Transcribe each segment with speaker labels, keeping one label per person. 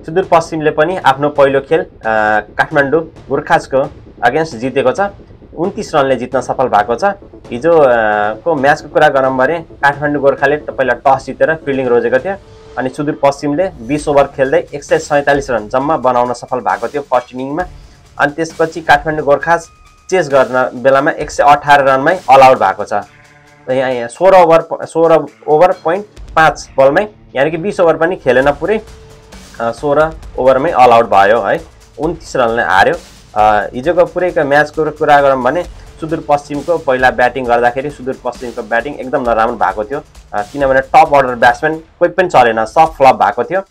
Speaker 1: सुदूरपश्चिमले पनि आफ्नो पहिलो खेल काठमाडौँ गोर्खाजको अगेन्स्ट जितेको छ। 29 रनले जित्न सफल भएको छ। हिजो को म्याचको कुरा गरौँ भने काठमाडौँ गोर्खाले पहिला टस जितेर फिल्डिङ रोजेको थियो अनि सुदूरपश्चिमले 20 ओभर खेल्दै 147 रन जम्मा बनाउन सफल भएको थियो फर्स्ट इनिङमा। अनि त्यसपछि काठमाडौँ गोर्खाज चेस गर्न बेलामा 118 रनमै अल आउट भएको छ। यहाँ 16 ओभर पोइन्ट 5 बलमै यानि कि 20 ओभर पनि खेलेन, पुरै 16 ओभरमै अल आउट भयो है। 29 रनले हार्यो। हिजोको पुरैको म्याचको कुरा गरौँ भने सुदूरपश्चिमको पहिला ब्याटिङ गर्दाखेरि सुदूरपश्चिमको ब्याटिङ एकदम नराम्रो भएको थियो, किनभने टप अर्डर ब्याट्सम्यान कोही पनि चलेन, सब फ्लप भएको थियो।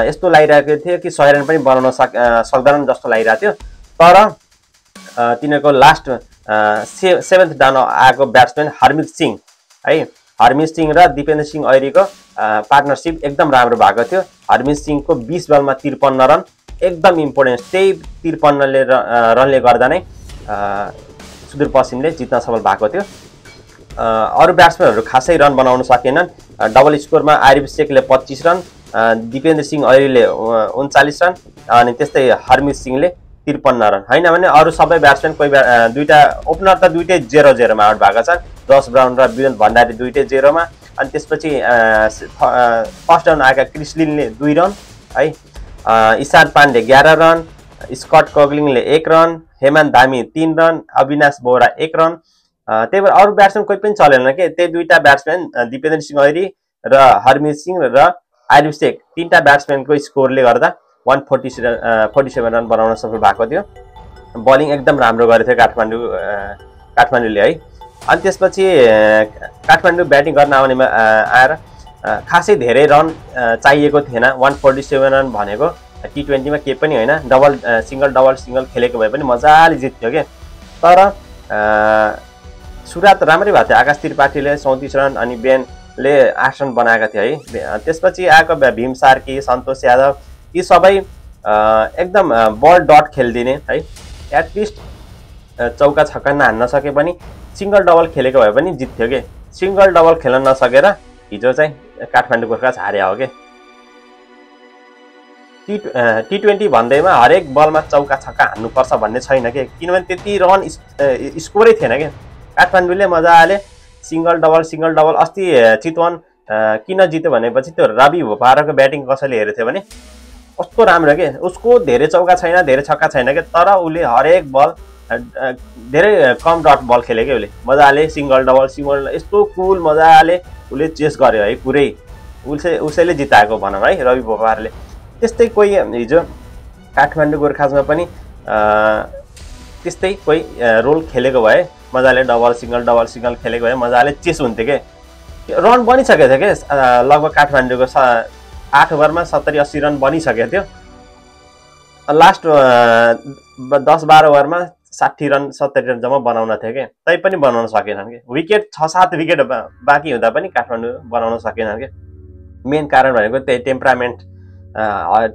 Speaker 1: यस्तो लागिरहेको थियो कि 100 रन पनि बनाउन सक्दैनन् जस्तो लागिरहेको थियो। तर तिनीहरूको लास्ट 7th डाउन आएको ब्याट्सम्यान हरमित सिंह है, हरमित सिंह र दिपेन्द्र सिंह ऐरीको पार्टनरसिप एकदम राम्रो भएको थियो। हरमित सिंहको 20 बलमा 53 रन एकदम इम्पोर्टेन्ट, त्यही 53 रनले गर्दा नै सुदूरपश्चिमले जित्न सफल भएको थियो। अरू ब्याट्सम्यानहरू खासै रन बनाउन सकेनन्। डबल स्कोरमा आरिफ शेखले 25 रन, दिपेन्द्र सिंह ऐरीले 39 रन अनि त्यस्तै हरमित सिंहले 53 रन। होइन भने अरू सबै ब्याट्सम्यान कोही दुईटा ओपनर त दुईटै 0-0 मा आउट भएको छन्। जस ब्राउन र वीरेन्द्र भण्डारी दुईटै 0 मा। अनि त्यसपछि फर्स्ट डाउन आएका क्रिस लिनले 2 रन है, ईशान पाण्डे 11 रन, स्कट कोग्लिङले 1 run, Hemant Dhami 3 run, Avinash Bohara 1 run. त्यही भएर अरू ब्याट्सम्यान कोही पनि चलेन के, त्यही दुईटा ब्याट्सम्यान दिपेन्द्र सिंह ऐरी र हरमित सिंह र आरिफ शेख तीनटा ब्याट्सम्यानको स्कोरले गर्दा 147 रन बनाउन सफल भएको थियो। बलिङ एकदम राम्रो गरेको थियो काठमाडौँले है। अनि त्यसपछि काठमाडौँ ब्याटिङ गर्न आउनेमा आएर खासै धेरै रन चाहिएको थिएन। 147 रन भनेको T20 मा केही पनि होइन, डबल सिङ्गल खेलेको भए पनि मजाले जित्थ्यो के। तर सुरुवात राम्रै भएको थियो। आकाश त्रिपाठीले 34 रन अनि बेनले 8 रन बनाएका थिए है। त्यसपछि आएको भीम सार्की, सन्तोष यादव यी सबै एकदम बल डट खेलिदिने है। एटलिस्ट चौका छक्का हान्न सके पनि सिङ्गल डबल खेलेको भए पनि जित्थ्यो के। सिङ्गल डबल खेल्न नसकेर हिजो चाहिँ काठमाडौँ गोर्खाज हारे हो के। T20 भन्दैमा हरेक बलमा चौका छक्का हान्नुपर्छ भन्ने छैन के, किनभने त्यति रन स्कोरै थिएन के। काठमाडौँले मजाले सिङ्गल डबल अस्ति चितवन किन जित्यो भनेपछि त्यो रवि भोपाराको ब्याटिङ कसैले हेरेको थियो भने कस्तो राम्रो के, उसको धेरै चौका छैन, धेरै छक्का छैन के, तर उसले हरेक बल धेरै कम डट बल खेल्यो कि उसले मजाले सिङ्गल डबल यस्तो कुल मजाले उसले चेस गर्यो है। पुरै उसैले जिताएको भनौँ है रवि भोपारले। त्यस्तै कोही हिजो काठमाडौँ गोर्खाजमा पनि त्यस्तै कोही रोल खेलेको भए मजाले डबल सिङ्गल खेलेको भए मजाले चेस हुन्थ्यो के। रन बनिसकेको थियो के, लगभग काठमाडौँको 8 ओभरमा 70-80 रन बनिसकेको थियो। लास्ट 10-12 ओभरमा 60 रन 70 रन जम्मा बनाउन थियो के, तै पनि बनाउन सकेनन् के। विकेट 6-7 विकेट बाँकी हुँदा पनि काठमाडौँ बनाउन सकेनन् के। मेन कारण भनेको त्यही टेम्परामेन्ट,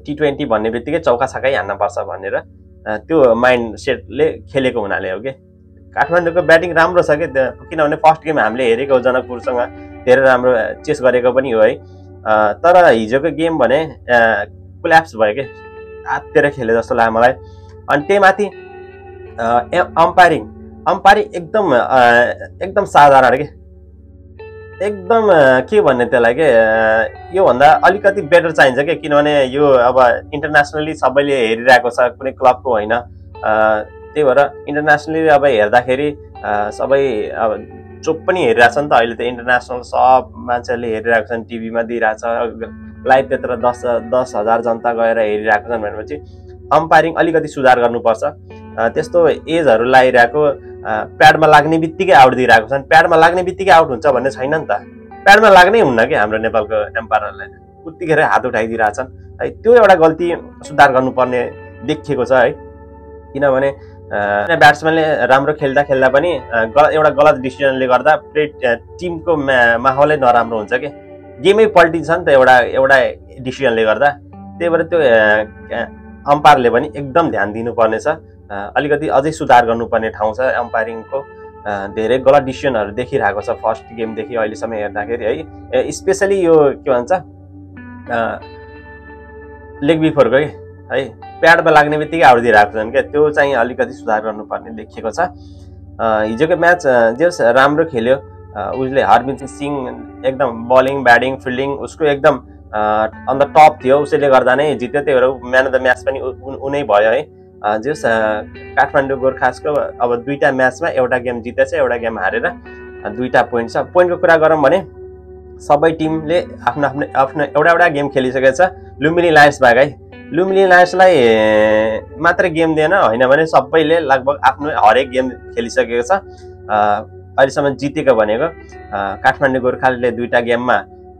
Speaker 1: T20 भन्ने बित्तिकै चौका छक्कै हान्नुपर्छ भनेर त्यो माइन्ड सेटले खेलेको हुनाले हो कि। काठमाडौँको ब्याटिङ राम्रो छ कि, किनभने फर्स्ट गेम हामीले हेरेको जनकपुरसँग धेरै राम्रो चेस गरेको पनि हो है। तर हिजोको गेम भने कोल्याप्स भयो कि, आत्तिएर खेले जस्तो लाग्यो मलाई। अनि त्यही माथि अम्पायरिङ एकदम साधारण के, एकदम के भन्ने त्यसलाई के, योभन्दा अलिकति बेटर चाहिन्छ कि। किनभने यो अब इन्टरनेसनली सबैले हेरिरहेको छ, कुनै क्लबको होइन। त्यही भएर इन्टरनेसनली अब हेर्दाखेरि सबै अब चोप पनि हेरिरहेछ नि त। अहिले त इन्टरनेसनल सब मान्छेहरूले हेरिरहेको छन्, टिभीमा दिइरहेछ, लाइभ त्यत्र 10,000 जनता गएर हेरिरहेको छन् भनेपछि अम्पायरिङ अलिकति सुधार गर्नुपर्छ। त्यस्तो एजहरू लागिरहेको, प्याडमा लाग्ने बित्तिकै आउट दिइरहेको छन्। प्याडमा लाग्ने बित्तिकै आउट हुन्छ भन्ने छैन नि त, प्याडमा लाग्नै हुन्न कि हाम्रो नेपालको एम्पायरहरूलाई, उत्तिखेर हात उठाइदिइरहेछन् है। त्यो एउटा गल्ती सुधार गर्नुपर्ने देखिएको छ है। किनभने ब्याट्सम्यानले राम्रो खेल्दा पनि एउटा गलत डिसिजनले गर्दा पुरै टिमको माहौलै नराम्रो हुन्छ कि, गेमै पल्टिन्छ नि त एउटा डिसिजनले गर्दा। त्यही भएर त्यो अम्पायरले पनि एकदम ध्यान दिनुपर्ने छ। अलिकति अझै सुधार गर्नुपर्ने ठाउँ छ अम्पायरिङको। धेरै गलत डिसिजनहरू देखिरहेको छ फर्स्ट गेमदेखि अहिलेसम्म हेर्दाखेरि है। स्पेसली यो के भन्छ लेग बिफोरको है प्याडमा लाग्ने बित्तिकै आउट दिइरहेको छन् क्या, त्यो चाहिँ अलिकति सुधार गर्नुपर्ने देखिएको छ। हिजोको म्याच जे होस् राम्रो खेल्यो उसले, हरमित सिंह एकदम बलिङ ब्याटिङ फिल्डिङ उसको एकदम अन द टप थियो, उसैले गर्दा नै जित्यो, त्यही भएर म्यान अफ द म्याच पनि उनै भयो है। जे होस् काठमाडौँ गोर्खासको अब 2टा म्याचमा एउटा गेम जितेछ, एउटा गेम हारेर 2टा पोइन्ट छ। पोइन्टको कुरा गरौँ भने सबै टिमले आफ्नो आफ्नो आफ्नो एउटा गेम खेलिसकेको छ, लुम्बिनी लायन्स बाहेक है। लुम्बिनी लायन्सलाई मात्र गेम दिएन होइन भने सबैले लगभग आफ्नो हरेक गेम खेलिसकेको छ। अहिलेसम्म जितेको भनेको काठमाडौँ गोर्खाले 2टा गेममा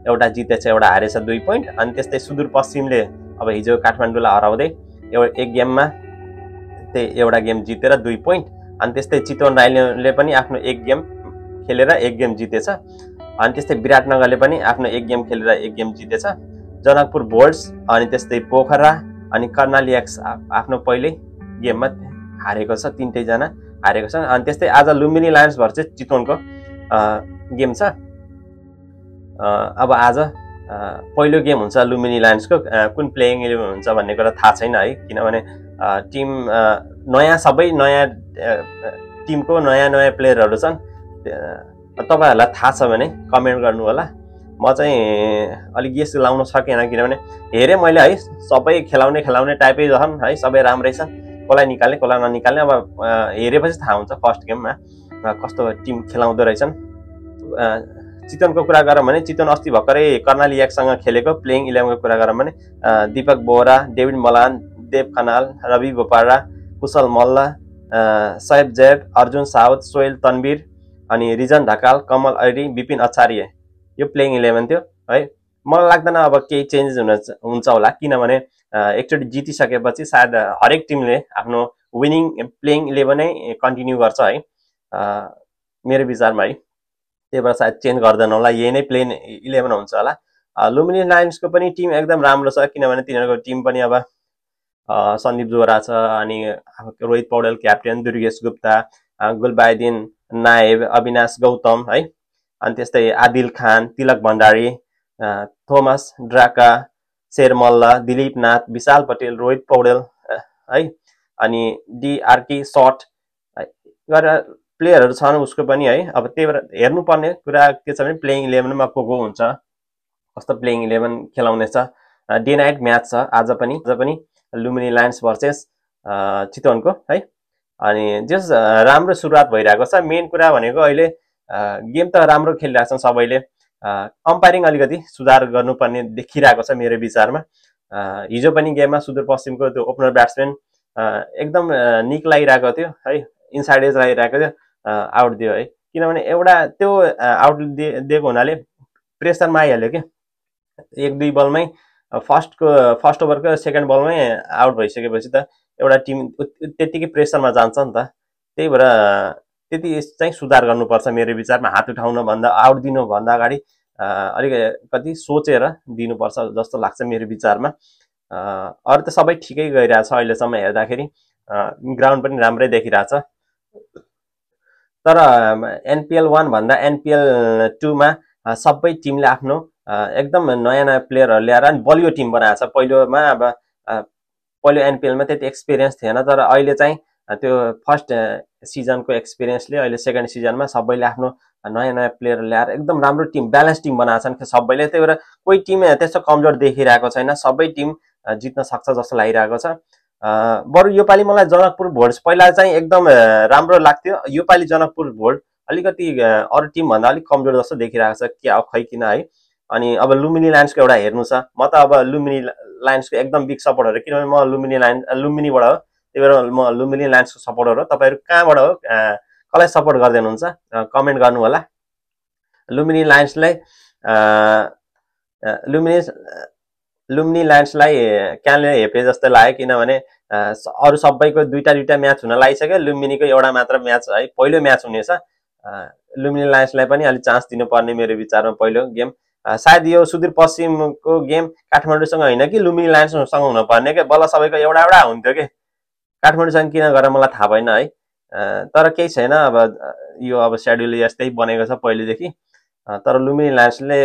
Speaker 1: एउटा जितेछ एउटा हारेछ 2 पोइन्ट, अनि त्यस्तै सुदूरपश्चिमले अब हिजो काठमाडौँलाई हराउँदै एक गेममा त्यही एउटा गेम जितेर 2 पोइन्ट, अनि त्यस्तै चितवन राईले पनि आफ्नो एक गेम खेलेर एक गेम जितेछ, अनि त्यस्तै विराटनगरले पनि आफ्नो एक गेम खेलेर एक गेम जितेछ। जनकपुर भोल्ट्स अनि त्यस्तै पोखरा अनि कर्णाली एक्स आफ्नो पहिल्यै गेममा हारेको छ, 3टै जना हारेको छ। अनि त्यस्तै आज लुम्बिनी लायन्स भर्सेस चितवनको गेम छ। अब आज पहिलो गेम हुन्छ लुम्बिनी लायन्सको, कुन प्लेइङ 11 हुन्छ भन्ने कुरा थाहा छैन है, किनभने टिम नयाँ सबै नयाँ टिमको नयाँ प्लेयरहरू छन्। तपाईँहरूलाई थाहा छ भने कमेन्ट गर्नु होला। म चाहिँ अलिक गेस लाउन सकेन किनभने हेरेँ मैले है, सबै खेलाउने टाइपै छन् है, सबै राम्रै छन्, कसलाई निकाल्ने कसलाई ननिकाल्ने अब हेरेपछि थाहा हुन्छ फर्स्ट गेममा कस्तो टिम खेलाउँदो रहेछन्। चितवनको कुरा गरौँ भने चितवन अस्ति भर्खरै कर्णाली एक्ससँग खेलेको प्लेइङ 11को कुरा गरौँ भने दीपक बोहरा, डेभिड मलान, देव खनाल, रवि बोपारा, कुशल मल्ल, सैब जैद, अर्जुन साउद, सोहेल तन्वीर अनि रिजन ढकाल, कमल ऐरी, विपिन आचार्य, यो प्लेइङ 11 थियो है। मलाई लाग्दैन अब केही चेन्जेस हुन्छ होला, किनभने एकचोटि जितिसकेपछि सायद हरेक टिमले आफ्नो विनिङ प्लेइङ 11 नै कन्टिन्यू गर्छ है, मेरो विचारमा है। त्यही भएर सायद चेन्ज गर्दैन होला, यही नै प्लेइङ 11 हुन्छ होला। लुम्बिनी लायन्सको पनि टिम एकदम राम्रो छ, किनभने तिनीहरूको टिम पनि अब सन्दीप जोरा छ, अनि रोहित पौडेल क्याप्टेन, दुर्गेश गुप्ता, गुलबाइदिन नायब, अविनाश गौतम है, अनि त्यस्तै आदिल खान, तिलक भण्डारी, थोमस ड्राका, शेर मल्ल, दिलीप नाथ, विशाल पटेल, रोहित पौडेल है, अनि डिआरके सर्ट गरेर प्लेयरहरू छन् उसको पनि है। अब त्यही भएर हेर्नुपर्ने कुरा के छ भने प्लेइङ 11मा को हुन्छ, कस्तो प्लेइङ 11 खेलाउने छ। डे नाइट म्याच छ आज पनि लुम्बिनी लायन्स भर्सेस चितवनको है। अनि जस राम्रो सुरुवात भइरहेको छ। मेन कुरा भनेको अहिले गेम त राम्रो खेलिरहेको छ सबैले, अम्पायरिङ अलिकति सुधार गर्नुपर्ने देखिरहेको छ मेरो विचारमा। हिजो पनि गेममा सुदूरपश्चिमको त्यो ओपनर ब्याट्सम्यान एकदम निक लागिरहेको थियो है, इनसाइड एज लागिरहेको थियो, आउट दियो है, किनभने एउटा त्यो आउट दिएको हुनाले प्रेसरमा आइहाल्यो क्या, 1-2 बलमै फर्स्ट ओभरको सेकेन्ड बलमै आउट भइसकेपछि त एउटा टिम त्यतिकै प्रेसरमा जान्छ नि त। त्यही भएर त्यति चाहिँ सुधार गर्नुपर्छ मेरो विचारमा, हात उठाउन भन्दा आउट दिनुभन्दा अगाडि अलिकति सोचेर दिनुपर्छ जस्तो लाग्छ मेरो विचारमा। अरू त सबै ठिकै गइरहेछ अहिलेसम्म हेर्दाखेरि, ग्राउन्ड पनि राम्रै देखिरहेछ। तर NPL 1 भन्दा NPL 2 मा सबै टिमले आफ्नो एकदम नयाँ प्लेयरहरू ल्याएर बलियो टिम बनाएको छ। पहिलो NPL मा त्यति एक्सपिरियन्स थिएन, तर अहिले चाहिँ त्यो फर्स्ट सिजनको एक्सपिरियन्सले अहिले सेकेन्ड सिजनमा सबैले आफ्नो नयाँ प्लेयर ल्याएर एकदम राम्रो टिम ब्यालेन्स टिम बनाएको छन् सबैले। त्यही भएर कोही टिम त्यस्तो कमजोर देखिरहेको छैन, सबै टिम जित्न सक्छ जस्तो लागिरहेको छ। बरु योपालि मलाई जनकपुर भोल्ट्स पहिला चाहिँ एकदम राम्रो लाग्थ्यो, योपालि जनकपुर भोल्ट अलिकति अरू टिमभन्दा अलिक कमजोर जस्तो देखिरहेको छ, के खै किन है। अनि अब लुम्बिनी लायन्सको एउटा हेर्नु छ, म त अब लुम्बिनी लायन्सको एकदम बिग सपोर्टर हो, किनभने म लुम्बिनीबाट हो, त्यही भएर म लुम्बिनी लायन्सको सपोर्टर हो। तपाईँहरू कहाँबाट हो, कसलाई सपोर्ट गर्दै हुनुहुन्छ कमेन्ट गर्नु होला। लुम्बिनी लायन्सलाई कहाँले हेपे जस्तो लाग्यो, किनभने अरू सबैको दुईटा म्याच हुन लागिसक्यो, लुम्बिनीको एउटा मात्र म्याच है, पहिलो म्याच हुनेछ। लुम्बिनी लायन्सलाई पनि अलिक चान्स दिनुपर्ने मेरो विचारमा पहिलो गेम। सायद यो सुदूरपश्चिमको गेम काठमाडौँसँग होइन कि लुम्बिनी लायन्ससँग हुनुपर्ने क्या, बल्ल सबैको एउटा हुन्थ्यो कि, काठमाडौँसँग किन गरेर मलाई थाहा भएन है। तर केही छैन, अब यो अब सेड्युल यस्तै बनेको छ पहिलेदेखि। तर लुम्बिनी लायन्सले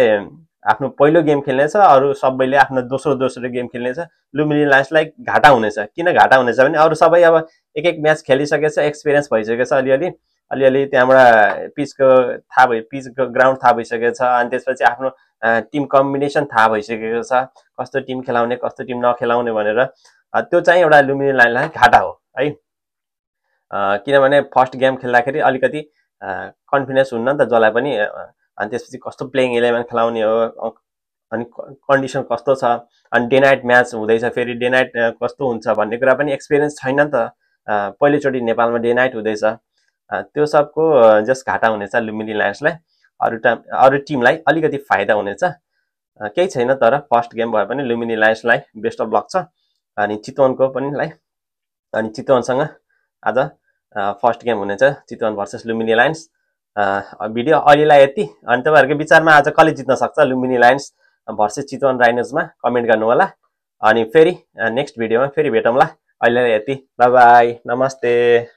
Speaker 1: आफ्नो पहिलो गेम खेल्नेछ, अरू सबैले आफ्नो दोस्रो गेम खेल्नेछ। लुम्बिनी लायन्सलाई घाटा हुनेछ। किन घाटा हुनेछ भने अरू सबै अब एक एक म्याच खेलिसकेछ, एक्सपिरियन्स भइसकेको छ, अलिअलि त्यहाँबाट पिचको ग्राउन्ड थाहा भइसकेको छ। अनि त्यसपछि आफ्नो टिम कम्बिनेसन थाहा भइसकेको छ, कस्तो टिम खेलाउने कस्तो टिम नखेलाउने भनेर। त्यो चाहिँ एउटा लुम्बिनी लायन्सलाई घाटा हो है। किनभने फर्स्ट गेम खेल्दाखेरि अलिकति कन्फिडेन्स हुन्न नि त जसलाई पनि। अनि त्यसपछि कस्तो प्लेइङ 11 खेलाउने हो, अनि कन्डिसन कस्तो छ, अनि डे नाइट म्याच हुँदैछ, फेरि डे नाइट कस्तो हुन्छ भन्ने कुरा पनि एक्सपिरियन्स छैन नि त। पहिलोचोटि नेपालमा डे नाइट हुँदैछ। त्यो सबको जस घाटा हुनेछ लुम्बिनी लायन्सलाई। अरू टिमलाई अलिकति फाइदा हुनेछ, केही छैन। तर फर्स्ट गेम भए पनि लुम्बिनी लायन्सलाई बेस्ट अफ लक छ। अनि चितवनको पनि अनि चितवनसँग आज फर्स्ट गेम हुनेछ, Chitwan versus Lumbini Lions. Video अहिलेलाई यति। अनि तपाईँहरूको विचारमा आज कसले जित्न सक्छ लुम्बिनी लायन्स भर्सेस चितवन राइनोजमा कमेन्ट गर्नु होला। अनि फेरि नेक्स्ट भिडियोमा फेरि भेटौँला। अहिलेलाई यति। बाई बाई, नमस्ते।